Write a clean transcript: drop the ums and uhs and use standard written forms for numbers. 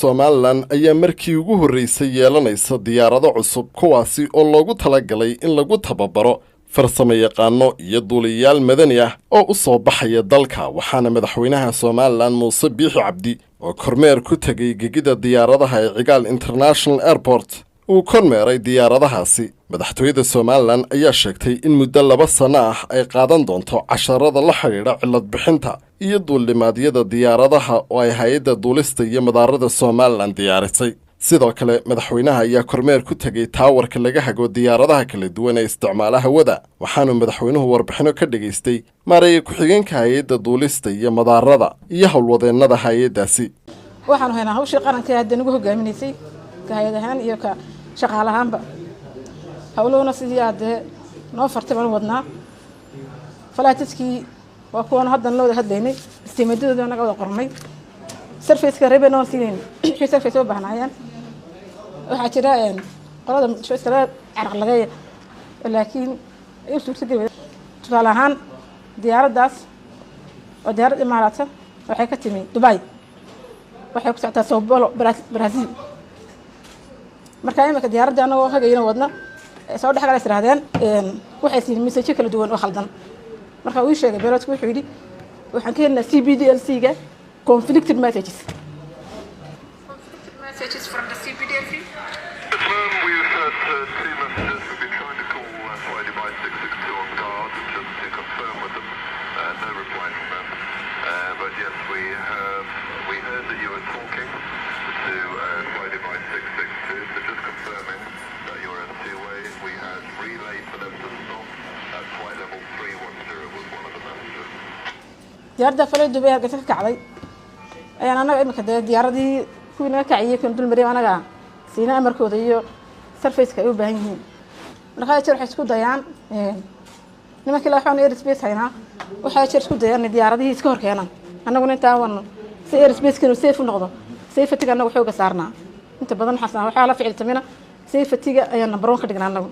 Somaliland ayaa markii ugu horreysay yeelanaysa diyaarado cusub, kuwaasi oo loogu talagalay in lagu tababaro farsamo yaqaano iyo duuliyayaal madani ah oo u soo baxaya dalka. Waxaana madaxweynaha Somaliland, Muuse Biixi Cabdi, oo kormeer ku tegay gegida diyaaradaha ee Cigaal International Airport uu kormeeray diyaaradahaasi. Madaxtooyada Somaliland ayaa sheegtay in muddo 2 sano ah ay qaadan doonto casharada la xidhiidha cilad bixinta iyo duulimaadyada diyaaradaha oo ay hay-adda duulista iyo madaarada Somaliland diyaarisay. Sidoo kale, madaxweynaha ayaa kormeer ku tegey taawarka laga hago diyaaradaha kala duwan ee isticmaala hawada, waxaanu madaxweynuhu warbixino ka dhegaystay maareeye ku-xigeenka hay-adda duulista iyo madaarada iyo howlwadeennada hay-addaasi. Waxaanu haynaa hawshii qaranka hadda nagu hogaaminaysay, ka hay-ad ahaan iyo ka shaqaale ahaanba. Howluhuna sidii aad dee noo fartay baan u wadnaa. Flight-kii waa kuwan haddan la wada hadlaynay, istiimadadooda naga wada qornay, service-ka reebena waan siinayn wixii service u baahnaayeen. Waxaa jira qolada iskala carqaladeeya, laakiin ay u suurtageli. Tusaale ahaan, diyaaraddaas oo diyaarad Imaaraata waxay ka timi Dubai, waxay ku socotaa Sao Paulo, Brazil. Marka imika diyaaradda anagoo hagayna wadna soo dhex gala israahdeen, waxay siin message kala duwan oo khaldan. Marka uu sheegay pilot-ku, wuxuu yidhi waxaan ka helnaa CPDLC ga conflicted messages, conflicted messages from the CPDLC. Ma'am, we've had two messages. We've been trying to call Fly Dubai 662 on guard just to confirm with them. No reply from them. But yes, we have. We heard that you were talking to Fly Dubai 662, so just confirming that you're in two-way. We had relayed for them to stop at flight level 310 was one of the messages. Diyaaradda Fly Dubai Hargeysa ka kacday ayaan anaga imika dee diyaaradii kuwii naga kaciyey kan dulmariyay, anaga siina amarkooda iyo service-ka ay u baahan yihiin. Marka jeer waxay isku dayaan nimankii waxaan airspace haynaa, waxay jeer isku dayaan inay diyaaradihii iska hor keenaan. Annaguna intaa wan si airspace-kinu safe u noqdo, safety-ga annagu xooga saarnaa inta badan. Waxaan waxaa la ficiltamina safety-ga ayaan number one ka dhignaa annagu.